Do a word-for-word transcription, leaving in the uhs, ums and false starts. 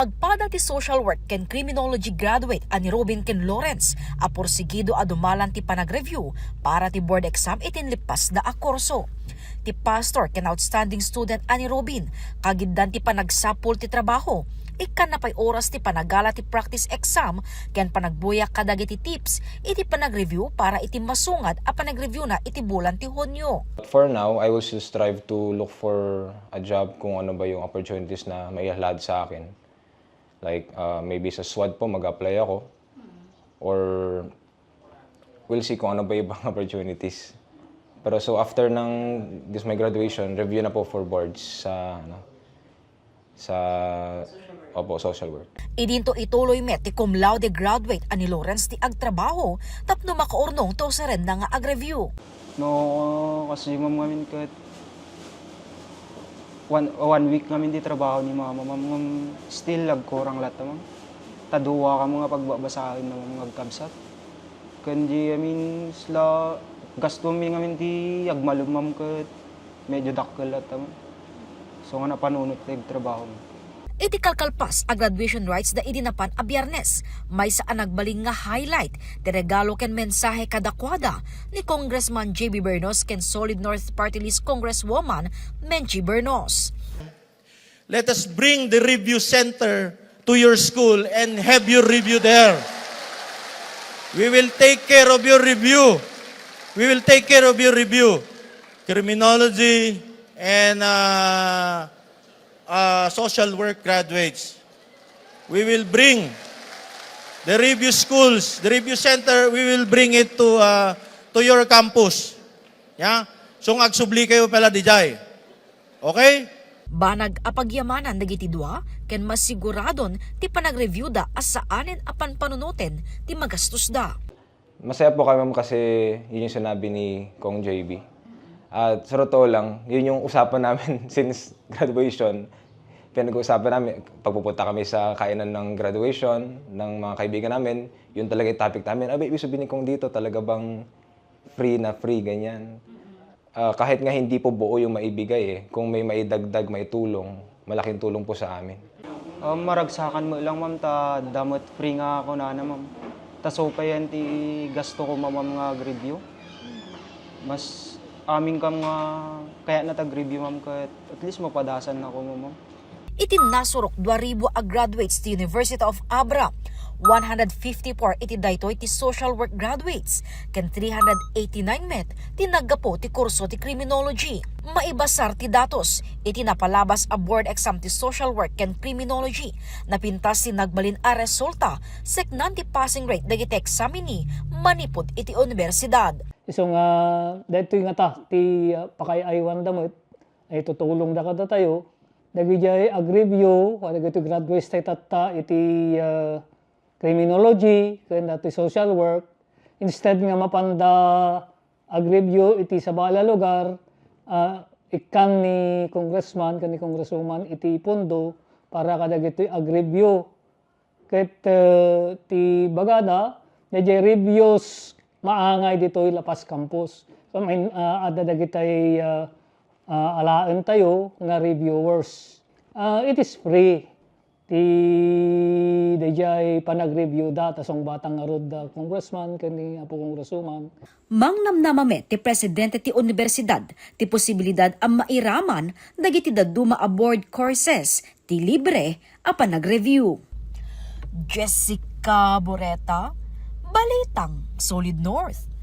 Nagpada ti social work ken criminology graduate a ni Robin ken Lawrence a porsigido a dumalan ti panagreview para ti board exam iti inlippasda a kurso. Ti pastor ken outstanding student a ni Robin, kagiddan ti panagsapul ti trabaho, ikkanna pay oras ti panagala ti practice exam ken panagbuyak kadagiti tips iti panagreview para iti masungat a panagreviewna iti bulan ti Hunyo. But for now, I will still strive to look for a job kung ano ba yung opportunities na maihalad sa akin. Like, uh, maybe sa SWAD po, mag-apply ako. Or we'll see kung ano ba ibang opportunities. Pero so after ng this my graduation, review na po for boards sa ano sa opo, social work. Idinto ituloy met ti cum laude graduate a ni Lawrence ti agtrabaho tapno makaurnong ti usirenna nga agreview. No, kasi ma'am ngamin ket one, one week ngamin ti trabaho ni mama, ma'am, ngem still agkurang latta, ma'am. Ta dua kami nga pagbabasaen na, ma'am, nga agkabsat. Ken di amin sla gastuem mi ngamin ti agmalem, ma'am, ket medyo dakkel latta, ma'am. So nga napanunot ti agtrabaho, ma'am. Iti kalkalpas a graduation rites da idi napan a Biyernes, maysa a nagbalin nga highlight ti regalo ken mensahe kadakuada ni Congressman J B Bernos ken Solid North Party List Congresswoman Menchi Bernos. Let us bring the review center to your school and have your review there. We will take care of your review. We will take care of your review. Criminology and uh, uh, social work graduates. We will bring the review schools, the review center, we will bring it to uh, to your campus. Yeah? So agsubli kayo pala dijay. Okay? Banag a pagyamanan dagiti dua ken masiguradon ti panagreviewda a saanen a panpanunoten ti magastusda. Masaya po kami, ma'am, kasi yun yung sinabi ni Kong J B. At sa totoo lang, yun yung usapan namin since graduation. Pinag-uusapan namin, pagpupunta kami sa kainan ng graduation ng mga kaibigan namin, yun talaga yung topic namin. Abi, ibig sabihin ni Kong dito, talaga bang free na free, ganyan. Ah, kahit nga hindi po buo yung maibigay eh, kung may maidagdag, maitulong, malaking tulong po sa amin. Ah, maragsakan met lang, ma'am, ta damet free nga kunana, ma'am. Ta supayan ti gasto ko, ma'am, nga agreview. Mas amin kam nga kayat na ta agreview, ma'am, ket at least mapadasan na ko, ma'am. Iti nasurok dua ribu a graduates ti University of Abra, one hundred fifty-four iti daytoy ti social work graduates, ken three hundred eighty-nine met ti naggapu ti kurso ti criminology. Maibasar ti datos, iti napalabas a board exam ti social work ken criminology, napintas ti nagbalin a resulta, seknan ti passing rate dagiti eksamini manipud iti unibersidad. Isu nga, daytoy ngata ti ah, pakay-aywan da met, ay tutulong da kadatayo, Dagidiay agreview, kadagiti graduates tayo tatta iti ah, criminology, ken dati social work, instead nga mapanda agreview iti sabala lugar, ah, ikkan ni congressman ken ni congresswoman iti pondo para kadagiti agreview. Ket eh, ti bagada, daydiay reviews maangay ditoy La Paz Campus. So, main, ah, adda dagitay ah, ah, alaentayo nga reviewers. Ah, it is free. Ti daydiay panagreview da ta sungbatang ngarud da congressman ken ni Apo Congresswoman. Mangnamnama met ti presidente ti unibersidad ti posibilidad a mairaman dagiti dadduma a board courses ti libre a panagreview. Jessica Boreta, Balitang Solid North.